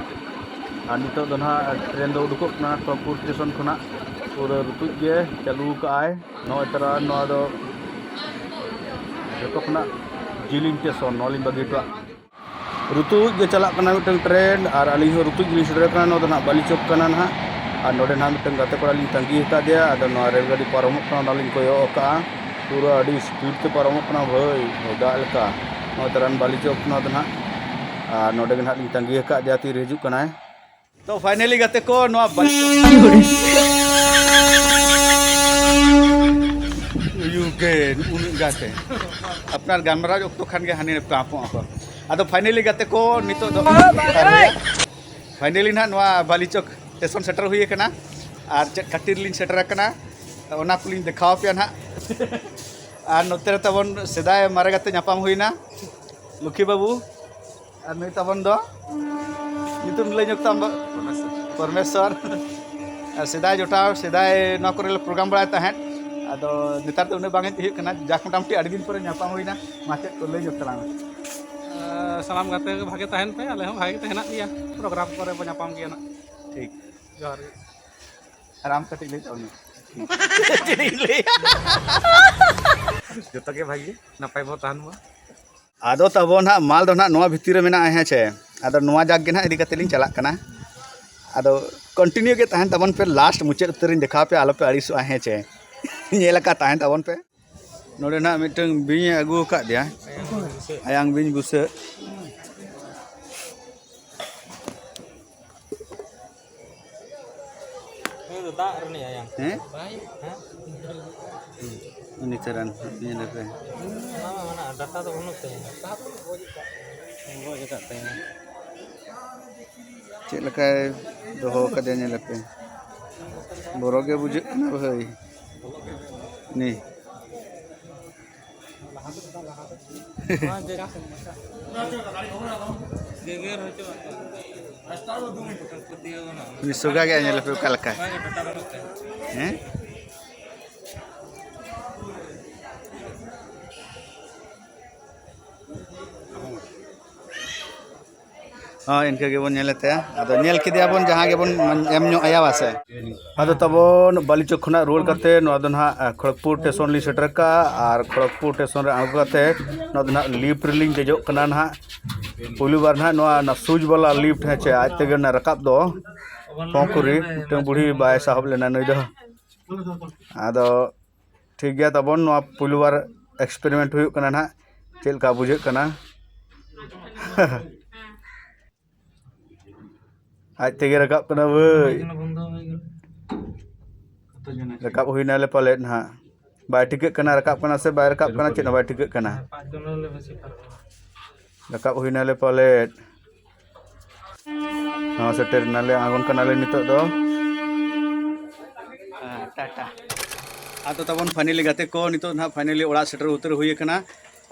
ᱟᱨ ᱱᱤᱛᱚᱜ ᱫᱚ ᱱᱟᱦᱟᱜ ᱴᱨᱮᱱ ᱫᱚ ᱩᱰᱩᱠᱚᱜ ᱠᱟᱱᱟ ᱴᱚᱯᱩᱨ ᱥᱴᱮᱥᱚᱱ ᱠᱷᱚᱱᱟᱜ᱾ ᱯᱩᱨᱟᱹ ᱨᱩᱛᱩᱡ ᱜᱮ ᱪᱟᱹᱞᱩ ᱠᱟᱜᱼᱟᱭ᱾ ᱱᱚᱜᱼᱚᱭ ᱛᱟᱨᱟ ᱱᱚᱣᱟ ᱫᱚ ᱡᱚᱛᱚ ᱠᱷᱚᱱᱟᱜ ᱡᱤᱞᱤᱧ ᱥᱴᱮᱥᱚᱱ, ᱱᱚᱣᱟ ᱞᱤᱧ ᱵᱟᱹᱜᱤ ᱦᱚᱴᱚᱣᱟᱜ᱾ ᱨᱩᱛᱩᱡ ᱜᱮ ᱪᱟᱞᱟᱜ ᱠᱟᱱᱟ ᱢᱤᱫᱴᱟᱝ ᱴᱨᱮᱱ, ᱟᱨ ᱟᱹᱞᱤᱧ ᱦᱚᱸ ᱨᱩᱛᱩᱡ ᱜᱮᱞᱤᱧ ᱥᱮᱴᱮᱨ ᱠᱟᱱᱟ᱾ ᱱᱚᱣᱟ ᱫᱚ ᱱᱟᱦᱟᱜ ᱵᱟᱞᱤ ᱪᱚᱠ ᱠᱟᱱᱟ ᱱᱟᱦᱟᱜ᱾ ᱟᱨ ᱱᱚᱰᱮ ᱱᱟᱦᱟᱜ ᱢᱤᱫᱴᱟᱝ ᱜᱟᱛᱮ ᱠᱚᱲᱟ ᱞᱤᱧ ᱛᱟᱺᱜᱤ ᱟᱠᱟᱫᱮᱭᱟ᱾ ᱟᱫᱚ ᱱᱚᱣᱟ ᱨᱮᱞ ᱜᱟᱹᱰᱤ ᱯᱟᱨᱚᱢᱚᱜ ᱠᱟᱱᱟ, ᱚᱱᱟ ᱞᱤᱧ ᱠᱚᱭᱚᱜ ᱟᱠᱟᱫᱼᱟ᱾ ᱯᱩᱨᱟᱹ ᱟᱹᱰᱤ ᱥᱯᱤᱰ ᱛᱮ ᱯᱟᱨᱚᱢᱚᱜ ᱠᱟᱱᱟ ᱵᱷᱟᱹᱭ, ᱦᱚᱭ ᱫᱟᱜ ᱞᱮᱠᱟ᱾ ᱱᱚᱣᱟ ᱛᱟᱨᱟᱱ ᱵᱟᱞᱤ ᱪᱚᱠ ᱱᱚᱣᱟ ᱫᱚ ᱱᱟᱦᱟᱜ᱾ ᱟᱨ ᱱᱚᱰᱮ ᱜᱮ ᱱᱟᱦᱟᱜ ᱞᱤᱧ ᱛᱟᱺᱜᱤ ᱟᱠᱟᱫᱮᱭᱟ, ᱛᱤᱨᱮ ᱦᱤᱡᱩᱜ ᱠᱟᱱᱟᱭ᱾ ᱛᱚ ᱯᱷᱟᱭᱱᱟᱞᱤ ᱜᱟᱛᱮ ᱠᱚ, ᱱᱚᱣᱟ ᱵᱟᱞᱤ ᱪᱚᱠ ᱩᱭᱩ ᱜᱮ ᱩᱱᱟᱹᱜ ᱜᱟᱛᱮ᱾ ᱟᱯᱱᱟᱨ ᱜᱟᱞᱢᱟᱨᱟᱣ ᱚᱠᱛᱚ ᱠᱷᱟᱱ ᱜᱮ ᱦᱟᱹᱱᱤ ᱯᱟᱯᱚᱜ ᱟᱠᱚ᱾ ᱟᱫᱚ ᱯᱷᱟᱭᱱᱟᱞᱤ ᱜᱟᱛᱮ ᱠᱚ, ᱱᱤᱛᱚᱜ ᱫᱚ ᱯᱷᱟᱭᱱᱟᱞᱤ ᱱᱟᱦᱟᱜ ᱱᱚᱣᱟ ᱵᱟᱞᱤ ᱪᱚᱠ ᱥᱴᱮᱥᱚᱱ ᱥᱮᱴᱮᱨ ᱦᱩᱭ ᱟᱠᱟᱱᱟ᱾ ᱟᱨ ᱪᱮᱫ ᱠᱷᱟᱹᱛᱤᱨ ᱞᱤᱧ ᱥᱮᱴᱮᱨ ᱟᱠᱟᱱᱟ, ᱚᱱᱟ ᱠᱚᱞᱤᱧ ᱫᱮᱠᱷᱟᱣ ᱟᱯᱮᱭᱟ ᱱᱟᱦᱟᱜ᱾ ᱟᱨ ᱱᱚᱛᱮ ᱨᱮ ᱛᱟᱵᱚᱱ ᱥᱮᱫᱟᱭ ᱢᱟᱨᱮ ᱜᱟᱛᱮ ᱧᱟᱯᱟᱢ ᱦᱩᱭᱱᱟ, ᱞᱩᱠᱷᱤ ᱵᱟᱹᱵᱩ᱾ ᱟᱨ ᱱᱩᱭ ᱛᱟᱵᱚᱱ ᱫᱚ ᱧᱩᱛᱩᱢ ᱞᱟᱹᱭ ᱧᱚᱜ ᱛᱟᱢ ᱵᱟ-, ᱯᱚᱨᱢᱮᱥᱥᱚᱨ᱾ ᱟᱨ ᱥᱮᱫᱟᱭ ᱡᱚᱴᱟᱣ, ᱥᱮᱫᱟᱭ ᱱᱚᱣᱟ ᱠᱚᱨᱮ ᱞᱮ ᱯᱨᱳᱜᱨᱟᱢ ᱵᱟᱲᱟᱭ ᱛᱟᱦᱮᱸᱫ, ᱟᱫᱚ ᱱᱮᱛᱟᱨ ᱫᱚ ᱩᱱᱟᱹᱜ ᱵᱟᱝ ᱦᱮᱡ ᱦᱩᱭᱩᱜ ᱠᱟᱱᱟ᱾ ᱡᱟᱠ, ᱢᱚᱴᱟᱢᱩᱴᱤ ᱟᱹᱰᱤ ᱫᱤᱱ ᱯᱚᱨᱮ ᱧᱟᱯᱟᱢ ᱦᱩᱭᱱᱟ᱾ ᱢᱟ, ᱪᱮᱫ ᱠᱚ ᱞᱟᱹᱭ ᱧᱚᱜ ᱛᱟᱞᱟᱝ ᱢᱮ᱾ ᱟᱨ ᱥᱟᱱᱟᱢ ᱜᱟᱛᱮ ᱠᱚ ᱵᱷᱟᱜᱮ ᱛᱟᱦᱮᱱ ᱯᱮ, ᱟᱞᱮ ᱦᱚᱸ ᱵᱷᱟᱜᱮ ᱛᱟᱦᱮᱱᱟᱜ ᱜᱮᱭᱟ, ᱯᱨᱳᱜᱨᱟᱢ ᱠᱚᱨᱮ ᱵᱚ ᱧᱟᱯᱟᱢ ᱜᱮᱭᱟ ᱱᱟᱜ᱾ ᱴᱷᱤᱠ᱾ ᱡᱚᱦᱟᱨ ᱜᱮ᱾ ᱟᱨ ᱟᱢ ᱠᱟᱹᱴᱤᱡ ᱞᱟᱹᱭ ᱛᱟᱵᱚᱱ ᱢᱮ᱾ ᱪᱮᱫ ᱤᱧ ᱞᱟᱹᱭᱟ? ᱡᱚᱛᱚ ᱜᱮ ᱵᱷᱟᱜᱮ, ᱱᱟᱯᱟᱭ ᱵᱚ ᱛᱟᱦᱮᱱ ᱢᱟ᱾ ᱟᱫᱚ ᱛᱟᱵᱚᱱ ᱦᱟᱸᱜ ᱢᱟᱞ ᱫᱚ ᱱᱟᱦᱟᱜ ᱱᱚᱣᱟ ᱵᱷᱤᱛᱤᱨ ᱨᱮ ᱢᱮᱱᱟᱜᱼᱟ, ᱦᱮᱸ ᱪᱮ? ᱟᱫᱚ ᱱᱚᱣᱟ ᱡᱟᱠ ᱜᱮ ᱱᱟᱦᱟᱜ ᱤᱫᱤ ᱠᱟᱛᱮ ᱞᱤᱧ ᱪᱟᱞᱟᱜ ᱠᱟᱱᱟ᱾ ᱟᱫᱚ ᱠᱚᱱᱴᱤᱱᱤᱭᱩ ᱜᱮ ᱛᱟᱦᱮᱱ ᱛᱟᱵᱚᱱ ᱯᱮ, ᱞᱟᱥᱴ ᱢᱩᱪᱟᱹᱫ ᱩᱛᱟᱹᱨᱤᱧ ᱫᱮᱠᱷᱟᱣ ᱯᱮᱭᱟ, ᱟᱞᱚ ᱯᱮ ᱟᱹᱲᱤᱥᱚᱜᱼᱟ, ᱦᱮᱸ ᱪᱮ? ᱧᱮᱞ ᱟᱠᱟᱫ ᱛᱟᱦᱮᱱ ᱛᱟᱵᱚᱱ ᱯᱮ᱾ ᱱᱚᱰᱮ ᱱᱟᱜ ᱢᱤᱫᱴᱟᱝ ᱵᱤᱧ ᱮ ᱟᱹᱜᱩ ᱟᱠᱟᱫᱮᱭᱟ, ᱟᱭᱟᱝ ᱵᱤᱧ ᱵᱩᱥᱟᱹᱜ᱾ ᱱᱩᱭ ᱫᱚ ᱫᱟᱜ ᱨᱤᱱᱤᱡ ᱟᱭᱟᱝ᱾ ᱦᱮᱸ? ᱦᱮᱸ? ᱩᱱᱤ ᱪᱟᱨᱟᱱ ᱧᱮᱞ ᱯᱮ᱾ ᱚᱱᱟ ᱢᱟ ᱢᱮᱱᱟᱜᱼᱟ, ᱰᱟᱴᱟ ᱫᱚ ᱵᱟᱹᱱᱩᱜ ᱛᱟᱭᱟ᱾ ᱜᱚᱡ ᱟᱠᱟᱫ ᱛᱟᱭᱟ᱾ ᱪᱮᱫ ᱞᱮᱠᱟᱭ ᱫᱚᱦᱚ ᱟᱠᱟᱫᱮᱭᱟ ᱧᱮᱞ ᱯᱮ᱾ ᱵᱚᱨᱚ ᱜᱮ ᱵᱩᱡᱷᱟᱹᱜ ᱠᱟᱱᱟ ᱵᱷᱟᱹᱭ᱾ ᱱᱤ᱾ ᱜᱮᱜᱮᱨ ᱦᱚᱪᱚ᱾ ᱩᱱᱤ ᱥᱚᱜᱟ ᱜᱮ ᱧᱮᱞ ᱯᱮ ᱚᱠᱟ ᱞᱮᱠᱟ᱾ ᱦᱮᱸ? ᱦᱳᱭ, ᱤᱱᱠᱟᱹ ᱜᱮᱵᱚᱱ ᱧᱮᱞᱮᱫ ᱛᱟᱭᱟ᱾ ᱟᱫᱚ ᱧᱮᱞ ᱠᱮᱫᱮᱭᱟ ᱵᱚᱱ, ᱡᱟᱦᱟᱸ ᱜᱮᱵᱚᱱ ᱮᱢ ᱧᱚᱜ ᱟᱭᱟ, ᱵᱟᱥᱮ᱾ ᱟᱫᱚ ᱛᱟᱵᱚᱱ ᱵᱟᱞᱤᱪᱚᱠ ᱠᱷᱚᱱᱟᱜ ᱨᱩᱣᱟᱹᱲ ᱠᱟᱛᱮ ᱱᱚᱣᱟ ᱫᱚ ᱱᱟᱦᱟᱜ ᱠᱷᱚᱲᱚᱜᱽᱯᱩᱨ ᱥᱴᱮᱥᱚᱱ ᱞᱤᱧ ᱥᱮᱴᱮᱨ ᱠᱟᱜᱼᱟ᱾ ᱟᱨ ᱠᱷᱚᱲᱚᱜᱽᱯᱩᱨ ᱥᱴᱮᱥᱚᱱ ᱨᱮ ᱟᱬᱜᱚ ᱠᱟᱛᱮ ᱱᱚᱣᱟ ᱫᱚ ᱱᱟᱦᱟᱜ ᱞᱤᱯᱷᱴ ᱨᱮᱞᱤᱧ ᱫᱮᱡᱚᱜ ᱠᱟᱱᱟ ᱱᱟᱦᱟᱜ᱾ ᱯᱩᱭᱞᱩ ᱵᱟᱨ ᱱᱟᱦᱟᱜ ᱱᱚᱣᱟ, ᱚᱱᱟ ᱥᱩᱡᱽ ᱵᱟᱞᱟ ᱞᱤᱯᱷᱴ, ᱦᱮᱸ ᱪᱮ, ᱟᱡ ᱛᱮᱜᱮ ᱚᱱᱟ ᱨᱟᱠᱟᱵ ᱫᱚ᱾ ᱯᱚᱝᱠᱩᱨᱤ ᱢᱤᱫᱴᱟᱝ ᱵᱩᱲᱦᱤ ᱵᱟᱭ ᱥᱟᱦᱚᱵ ᱞᱮᱱᱟ ᱱᱩᱭ ᱫᱚ᱾ ᱟᱫᱚ ᱴᱷᱤᱠ ᱜᱮᱭᱟ ᱛᱟᱵᱚᱱ, ᱱᱚᱣᱟ ᱯᱩᱭᱞᱩ ᱵᱟᱨ ᱮᱠᱥᱯᱮᱨᱤᱢᱮᱱᱴ ᱦᱩᱭᱩᱜ ᱠᱟᱱᱟ ᱱᱟᱦᱟᱜ, ᱪᱮᱫ ᱞᱮᱠᱟ ᱵᱩᱡᱷᱟᱹᱜ ᱠᱟᱱᱟ᱾ ᱟᱡ ᱛᱮᱜᱮ ᱨᱟᱠᱟᱵ ᱠᱟᱱᱟ ᱵᱷᱟᱹᱭ᱾ ᱨᱟᱠᱟᱵ ᱦᱩᱭᱱᱟᱞᱮ ᱯᱟᱞᱮᱫ ᱱᱟᱦᱟᱜ᱾ ᱵᱟᱭ ᱴᱷᱤᱠᱟᱹᱜ ᱠᱟᱱᱟ, ᱨᱟᱠᱟᱵ ᱠᱟᱱᱟ ᱥᱮ ᱵᱟᱭ ᱨᱟᱠᱟᱵ ᱠᱟᱱᱟ, ᱪᱮᱫ ᱦᱚᱸ ᱵᱟᱭ ᱴᱷᱤᱠᱟᱹᱜ ᱠᱟᱱᱟ᱾ ᱨᱟᱠᱟᱵ ᱦᱩᱭᱱᱟᱞᱮ ᱯᱟᱞᱮᱫ᱾ ᱦᱚᱸ, ᱥᱮᱴᱮᱨ ᱱᱟᱞᱮ, ᱟᱬᱜᱚᱱ ᱠᱟᱱᱟᱞᱮ ᱱᱤᱛᱚᱜ ᱫᱚ᱾ ᱦᱮᱸ, ᱴᱟᱴᱟ᱾ ᱟᱫᱚ ᱛᱟᱵᱚᱱ finally ᱜᱟᱛᱮ ᱠᱚ, ᱱᱤᱛᱚᱜ ᱱᱟᱦᱟᱜ finally ᱚᱲᱟᱜ ᱥᱮᱴᱮᱨ ᱩᱛᱟᱹᱨ ᱦᱩᱭ ᱟᱠᱟᱱᱟ᱾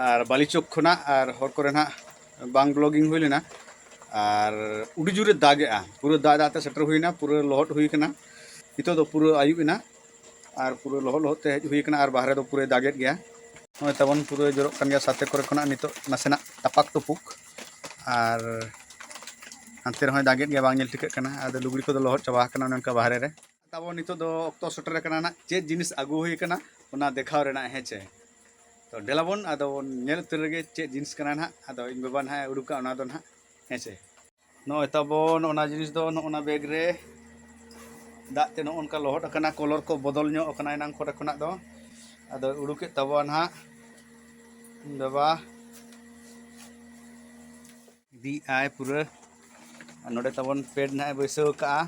ᱟᱨ ᱵᱟᱞᱤᱪᱚᱠ ᱠᱷᱚᱱᱟᱜ, ᱟᱨ ᱦᱚᱨ ᱠᱚᱨᱮ ᱱᱟᱦᱟᱜ ᱵᱟᱝ vlogging ᱦᱩᱭ ᱞᱮᱱᱟ᱾ ᱟᱨ ᱟᱹᱰᱤ ᱡᱳᱨᱮ ᱫᱟᱜᱮᱜᱼᱟ, ᱯᱩᱨᱟᱹ ᱫᱟᱜ ᱫᱟᱜ ᱛᱮ ᱥᱮᱴᱮᱨ ᱦᱩᱭᱱᱟ, ᱯᱩᱨᱟᱹ ᱞᱚᱦᱚᱫ ᱦᱩᱭ ᱠᱟᱱᱟ᱾ ᱱᱤᱛᱚᱜ ᱫᱚ ᱯᱩᱨᱟᱹ ᱟᱹᱭᱩᱵ ᱮᱱᱟ᱾ ᱟᱨ ᱯᱩᱨᱟᱹ ᱞᱚᱦᱚᱫ ᱞᱚᱦᱚᱫ ᱛᱮ ᱦᱮᱡ ᱦᱩᱭ ᱠᱟᱱᱟ, ᱟᱨ ᱵᱟᱦᱨᱮ ᱫᱚ ᱯᱩᱨᱟᱹᱭ ᱫᱟᱜᱮᱫ ᱜᱮᱭᱟ᱾ ᱱᱚᱜᱼᱚᱭ ᱛᱟᱵᱚᱱ ᱯᱩᱨᱟᱹ ᱡᱚᱨᱚᱜ ᱠᱟᱱ ᱜᱮᱭᱟ ᱥᱟᱛᱮ ᱠᱚᱨᱮ ᱠᱷᱚᱱᱟᱜ ᱱᱤᱛᱚᱜ ᱱᱟᱥᱮᱱᱟᱜ ᱴᱟᱯᱟᱠ ᱴᱩᱯᱩᱠ, ᱟᱨ ᱦᱟᱱᱛᱮ ᱨᱮᱦᱚᱸᱭ ᱫᱟᱜᱮᱫ ᱜᱮᱭᱟ, ᱵᱟᱝ ᱧᱮᱞ ᱴᱷᱤᱠᱟᱹᱜ ᱠᱟᱱᱟ᱾ ᱟᱫᱚ ᱞᱩᱜᱽᱲᱤ ᱠᱚᱫᱚ ᱞᱚᱦᱚᱫ ᱪᱟᱵᱟ ᱟᱠᱟᱱᱟ ᱚᱱᱮ ᱚᱱᱠᱟ ᱵᱟᱦᱨᱮ ᱨᱮ᱾ ᱛᱟᱵᱚᱱ ᱱᱤᱛᱚᱜ ᱫᱚ ᱚᱠᱛᱚ ᱥᱮᱴᱮᱨ ᱟᱠᱟᱱᱟ ᱱᱟᱜ ᱪᱮᱫ ᱡᱤᱱᱤᱥ ᱟᱹᱜᱩ ᱦᱩᱭ ᱟᱠᱟᱱᱟ ᱚᱱᱟ ᱫᱮᱠᱷᱟᱣ ᱨᱮᱱᱟᱜ, ᱦᱮᱸ ᱪᱮ? ᱛᱚ ᱫᱮᱞᱟᱵᱚᱱ ᱟᱫᱚ ᱵᱚᱱ ᱧᱮᱞ ᱩᱛᱟᱹᱨ ᱨᱮᱜᱮ ᱪᱮᱫ ᱡᱤᱱᱤᱥ ᱠᱟᱱᱟ ᱱᱟᱜ᱾ ᱟᱫᱚ ᱤᱧ ᱵᱟᱵᱟ ᱱᱟᱦᱟᱜ ᱮ ᱩᱰᱩᱠᱟ ᱚᱱᱟ ᱫᱚ ᱱᱟᱦᱟᱜ, ᱦᱮᱸ ᱪᱮ? ᱱᱚᱜᱼᱚᱭ ᱛᱟᱵᱚᱱ ᱚᱱᱟ ᱡᱤᱱᱤᱥ ᱫᱚ ᱱᱚᱜᱼᱚ ᱱᱟ ᱵᱮᱜᱽ ᱨᱮ ᱫᱟᱜ ᱛᱮ ᱱᱚᱜᱼᱚ ᱱᱚᱝᱠᱟ ᱞᱚᱦᱚᱫ ᱟᱠᱟᱱᱟ, ᱠᱚᱞᱚᱨ ᱠᱚ ᱵᱚᱫᱚᱞ ᱧᱚᱜ ᱟᱠᱟᱱᱟ ᱮᱱᱟᱝ ᱠᱚᱨᱮ ᱠᱷᱚᱱᱟᱜ ᱫᱚ᱾ ᱟᱫᱚ ᱩᱰᱩᱠᱮᱫ ᱛᱟᱵᱚᱱᱟ ᱱᱟᱦᱟᱜ ᱵᱟᱵᱟ, ᱤᱫᱤᱭᱮᱫ ᱟᱭ ᱯᱩᱨᱟᱹ᱾ ᱟᱨ ᱱᱚᱰᱮ ᱛᱟᱵᱚᱱ ᱯᱮᱰ ᱱᱟᱦᱟᱜ ᱮ ᱵᱟᱹᱭᱥᱟᱹᱣ ᱠᱟᱜᱼᱟ᱾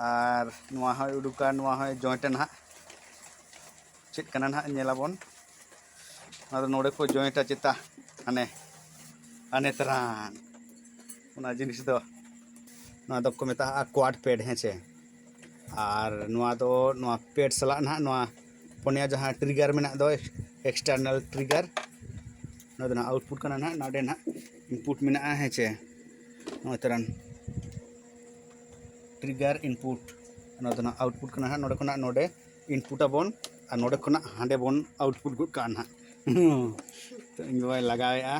ᱟᱨ ᱱᱚᱣᱟ ᱦᱚᱸᱭ ᱩᱰᱩᱠᱟ, ᱱᱚᱣᱟ ᱦᱚᱸᱭ ᱡᱚᱭᱮᱱᱴᱟ ᱱᱟᱦᱟᱜ᱾ ᱪᱮᱫ ᱠᱟᱱᱟ ᱱᱟᱦᱟᱜ ᱧᱮᱞᱟᱵᱚᱱ᱾ ᱚᱱᱟ ᱫᱚ ᱱᱚᱰᱮ ᱠᱚ ᱡᱚᱭᱮᱱᱴᱟ ᱪᱮᱛᱟ, ᱦᱟᱱᱮ ᱦᱟᱱᱮ ᱛᱟᱨᱟᱱ ᱚᱱᱟ ᱡᱤᱱᱤᱥ ᱫᱚ᱾ ᱱᱚᱣᱟ ᱫᱚᱠᱚ ᱢᱮᱛᱟᱜᱼᱟ ᱠᱚᱣᱟᱰ ᱯᱮᱰ, ᱦᱮᱸ ᱪᱮ᱾ ᱟᱨ ᱱᱚᱣᱟ ᱫᱚ, ᱱᱚᱣᱟ ᱯᱮᱰ ᱥᱟᱞᱟᱜ ᱱᱟᱦᱟᱜ ᱱᱚᱣᱟ ᱯᱚᱱᱭᱟ ᱡᱟᱦᱟᱸ ᱴᱨᱤᱜᱟᱨ ᱢᱮᱱᱟᱜ ᱫᱚ, ᱮᱠᱥᱴᱟᱨᱱᱟᱞ ᱴᱨᱤᱜᱟᱨ, ᱱᱚᱣᱟ ᱫᱚ ᱱᱟᱦᱟᱜ ᱟᱣᱩᱴᱯᱩᱴ ᱠᱟᱱᱟ ᱱᱟᱦᱟᱜ᱾ ᱱᱚᱰᱮ ᱱᱟᱦᱟᱜ ᱤᱱᱯᱩᱴ ᱢᱮᱱᱟᱜᱼᱟ, ᱦᱮᱸ ᱪᱮ᱾ ᱱᱚᱜᱼᱚᱭ ᱛᱟᱨᱟᱱ ᱴᱨᱤᱜᱟᱨ ᱤᱱᱯᱩᱴ, ᱱᱚᱣᱟ ᱫᱚ ᱱᱟᱦᱟᱜ ᱟᱣᱩᱴᱯᱩᱴ ᱠᱟᱱᱟ ᱱᱟᱦᱟᱜ᱾ ᱱᱚᱰᱮ ᱠᱷᱚᱱᱟᱜ ᱱᱚᱰᱮ ᱤᱱᱯᱩᱴ ᱟᱵᱚᱱ ᱟᱨ ᱱᱚᱰᱮ ᱠᱷᱚᱱᱟᱜ ᱦᱟᱸᱰᱮ ᱵᱚᱱ ᱟᱣᱩᱴᱯᱩᱴ ᱜᱚᱫ ᱠᱟᱜᱼᱟ ᱱᱟᱦᱟᱜ᱾ ᱛᱚ ᱤᱧ ᱵᱟᱵᱟᱭ ᱞᱟᱜᱟᱣᱮᱫᱼᱟ᱾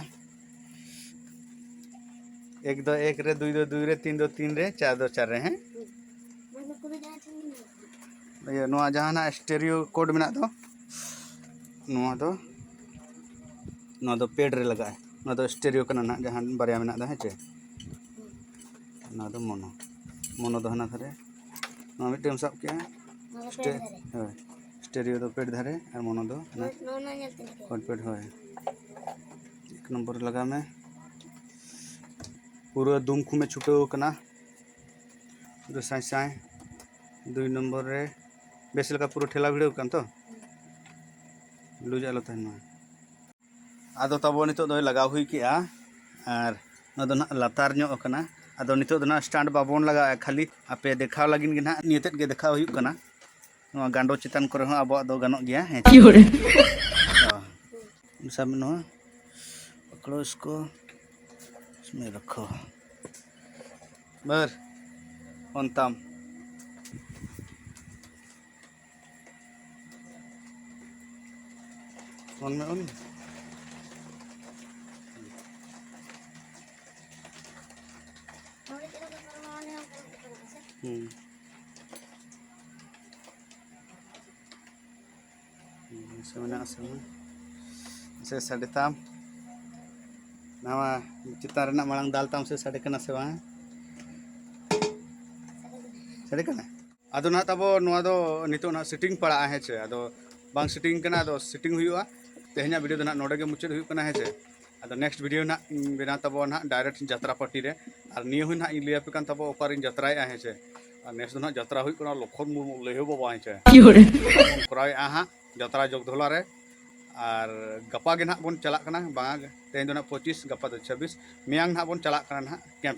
ᱮᱠ ᱫᱚ ᱮᱠ ᱨᱮ, ᱫᱩᱭ ᱫᱚ ᱫᱩᱭ ᱨᱮ, ᱛᱤᱱ ᱫᱚ ᱛᱤᱱ ᱨᱮ, ᱪᱟᱨ ᱫᱚ ᱪᱟᱨ ᱨᱮ, ᱦᱮᱸ᱾ ᱤᱭᱟᱹ, ᱱᱚᱣᱟ ᱡᱟᱦᱟᱸ ᱱᱟᱜ ᱥᱴᱮᱨᱤᱭᱳ ᱠᱳᱰ ᱢᱮᱱᱟᱜ ᱫᱚ, ᱱᱚᱣᱟ ᱫᱚ, ᱱᱚᱣᱟ ᱫᱚ ᱯᱮᱰ ᱨᱮ ᱞᱟᱜᱟᱜᱼᱟ᱾ ᱱᱚᱣᱟ ᱫᱚ ᱥᱴᱮᱨᱤᱭᱳ ᱠᱟᱱᱟ ᱱᱟᱦᱟᱜ, ᱡᱟᱦᱟᱸ ᱵᱟᱨᱭᱟ ᱢᱮᱱᱟᱜ ᱫᱚ, ᱦᱮᱸ ᱪᱮ? ᱱᱚᱣᱟ ᱫᱚ ᱢᱚᱱᱳ, ᱢᱚᱱᱳ ᱫᱚ ᱦᱟᱱᱟ ᱫᱷᱟᱨᱮ, ᱱᱚᱣᱟ ᱢᱤᱫᱴᱮᱱ ᱮᱢ ᱥᱟᱵ ᱠᱮᱜᱼᱟ᱾ ᱱᱚᱣᱟ ᱫᱚ ᱥᱴᱮ-, ᱯᱮᱰ ᱫᱷᱟᱨᱮ᱾ ᱦᱳᱭ, ᱥᱴᱮᱨᱤᱭᱳ ᱫᱚ ᱯᱮᱰ ᱫᱷᱟᱨᱮ ᱟᱨ ᱢᱚᱱᱳ ᱫᱚ ᱦᱟᱱᱟ ᱱᱚᱣᱟ, ᱱᱚᱣᱟ ᱧᱮᱞ ᱛᱮ ᱞᱮᱠᱟ᱾ ᱯᱮᱰ, ᱯᱮᱰ, ᱦᱳᱭ᱾ ᱮᱠ ᱱᱚᱢᱵᱚᱨ ᱨᱮ ᱞᱟᱜᱟᱣ ᱢᱮ᱾ ᱯᱩᱨᱟᱹ ᱫᱩᱢ ᱠᱷᱩᱢᱮ ᱪᱷᱩᱴᱟᱹᱣ ᱠᱟᱱᱟ, ᱯᱩᱨᱟᱹ ᱥᱟᱸᱭ ᱥᱟᱸᱭ᱾ ᱫᱩᱭ ᱱᱚᱢᱵᱚᱨ ᱨᱮ ᱵᱮᱥ ᱞᱮᱠᱟ ᱯᱩᱨᱟᱹ ᱴᱷᱮᱞᱟᱣ ᱵᱷᱤᱲᱟᱹᱣ ᱠᱟᱱ ᱛᱚ, ᱞᱩᱡᱽ ᱟᱞᱚ ᱛᱟᱦᱮᱱ ᱢᱟ᱾ ᱟᱫᱚ ᱛᱟᱵᱚ ᱱᱤᱛᱚᱜ ᱫᱚᱭ ᱞᱟᱜᱟᱣ ᱦᱩᱭ ᱠᱮᱜᱼᱟ, ᱟᱨ ᱱᱚᱣᱟ ᱫᱚ ᱱᱟᱦᱟᱜ ᱞᱟᱛᱟᱨ ᱧᱚᱜ ᱟᱠᱟᱱᱟ᱾ ᱟᱫᱚ ᱱᱤᱛᱚᱜ ᱫᱚ ᱱᱟᱦᱟᱜ ᱥᱴᱟᱱᱴ ᱵᱟᱵᱚᱱ ᱞᱟᱜᱟᱣᱮᱜᱼᱟ, ᱠᱷᱟᱹᱞᱤ ᱟᱯᱮ ᱫᱮᱠᱷᱟᱣ ᱞᱟᱹᱜᱤᱫ ᱜᱮ ᱱᱟᱦᱟᱜ ᱱᱤᱭᱟᱹ ᱛᱮᱫ ᱜᱮ ᱫᱮᱠᱷᱟᱣ ᱦᱩᱭᱩᱜ ᱠᱟᱱᱟ᱾ ᱱᱚᱣᱟ ᱜᱟᱸᱰᱚ ᱪᱮᱛᱟᱱ ᱠᱚᱨᱮ ᱦᱚᱸ ᱟᱵᱚᱣᱟᱜ ᱫᱚ ᱜᱟᱱᱚᱜ ᱜᱮᱭᱟ, ᱦᱮᱸ᱾ ᱠᱤ ᱦᱚᱲ? ᱦᱳᱭ᱾ ᱥᱟᱵ ᱢᱮ ᱱᱚᱣᱟ, ᱯᱟᱠᱲᱳ ᱤᱥᱠᱳ, ᱤᱥᱢᱮ ᱨᱟᱠᱷᱳ᱾ ᱵᱟᱨ, ᱚᱱᱛᱟᱢ᱾ ᱚᱱ ᱢᱮ, ᱚᱱ ᱢᱮ᱾ ᱦᱩᱸ᱾ ᱦᱩᱸ, ᱥᱮ ᱢᱮᱱᱟᱜ ᱟᱥᱮ ᱵᱟᱝ? ᱥᱮ ᱥᱟᱰᱮ ᱛᱟᱢ? ᱱᱟᱣᱟ ᱪᱮᱛᱟᱱ ᱨᱮᱱᱟᱜ ᱢᱟᱲᱟᱝ ᱫᱟᱞ ᱛᱟᱢ ᱥᱮ ᱥᱟᱰᱮ ᱠᱟᱱᱟ ᱥᱮ ᱵᱟᱝ? ᱥᱟᱰᱮ ᱠᱟᱱᱟ? ᱟᱫᱚ ᱱᱟᱦᱟᱜ ᱛᱟᱵᱚ ᱱᱚᱣᱟ ᱫᱚ ᱱᱤᱛᱚᱜ ᱱᱟᱦᱟᱜ ᱥᱮᱴᱤᱝ ᱯᱟᱲᱟᱜᱼᱟ, ᱦᱮᱸ ᱪᱮ? ᱟᱫᱚ ᱵᱟᱝ ᱥᱮᱴᱤᱝ ᱠᱟᱱᱟ, ᱟᱫᱚ ᱥᱮᱴᱤᱝ ᱦᱩᱭᱩᱜᱼᱟ᱾ ᱛᱮᱦᱮᱧᱟᱜ ᱵᱷᱤᱰᱤᱭᱳ ᱫᱚ ᱱᱟᱦᱟᱜ ᱱᱚᱰᱮ ᱜᱮ ᱢᱩᱪᱟᱹᱫ ᱦᱩᱭᱩᱜ ᱠᱟᱱᱟ, ᱦᱮᱸ ᱥᱮ᱾ ᱟᱫᱚ ᱱᱮᱠᱥᱴ ᱵᱷᱤᱰᱤᱭᱳ ᱱᱟᱦᱟᱜ ᱤᱧ ᱵᱮᱱᱟᱣ ᱛᱟᱵᱚᱱᱟ ᱱᱟᱦᱟᱜ ᱰᱟᱭᱨᱮᱠᱴ ᱡᱟᱛᱨᱟ ᱯᱟᱨᱴᱤ ᱨᱮ᱾ ᱟᱨ ᱱᱤᱭᱟᱹ ᱦᱚᱸ ᱱᱟᱦᱟᱜ ᱤᱧ ᱞᱟᱹᱭ ᱟᱯᱮ ᱠᱟᱱ ᱛᱟᱵᱚᱱᱟ ᱚᱠᱟᱨᱤᱧ ᱡᱟᱛᱨᱟᱭᱮᱫᱼᱟ, ᱦᱮᱸ ᱥᱮ᱾ ᱟᱨ ᱱᱮᱥ ᱫᱚ ᱱᱟᱦᱟᱜ ᱡᱟᱛᱨᱟ ᱦᱩᱭᱩᱜ ᱠᱟᱱᱟ ᱞᱚᱠᱷᱚᱱ ᱢᱩᱨᱢᱩ ᱞᱟᱹᱭᱦᱟᱹ ᱵᱟᱵᱟ, ᱦᱮᱸ ᱥᱮ᱾ ᱵᱚᱱ ᱠᱚᱨᱟᱣᱮᱫᱼᱟ ᱦᱟᱸᱜ ᱡᱟᱛᱨᱟ ᱡᱚᱜᱽᱫᱷᱚᱞᱟ ᱨᱮ᱾ ᱟᱨ ᱜᱟᱯᱟ ᱜᱮ ᱱᱟᱦᱟᱜ ᱵᱚᱱ ᱪᱟᱞᱟᱜ ᱠᱟᱱᱟ, ᱵᱟᱝᱟ, ᱛᱮᱦᱮᱧ ᱫᱚ ᱱᱟᱦᱟᱜ ᱯᱚᱸᱪᱤᱥ, ᱜᱟᱯᱟ ᱫᱚ ᱪᱷᱟᱵᱵᱤᱥ, ᱢᱮᱭᱟᱝ ᱱᱟᱦᱟᱜ ᱵᱚᱱ ᱪᱟᱞᱟᱜ ᱠᱟᱱᱟ ᱱᱟᱦᱟᱜ ᱠᱮᱢᱯ᱾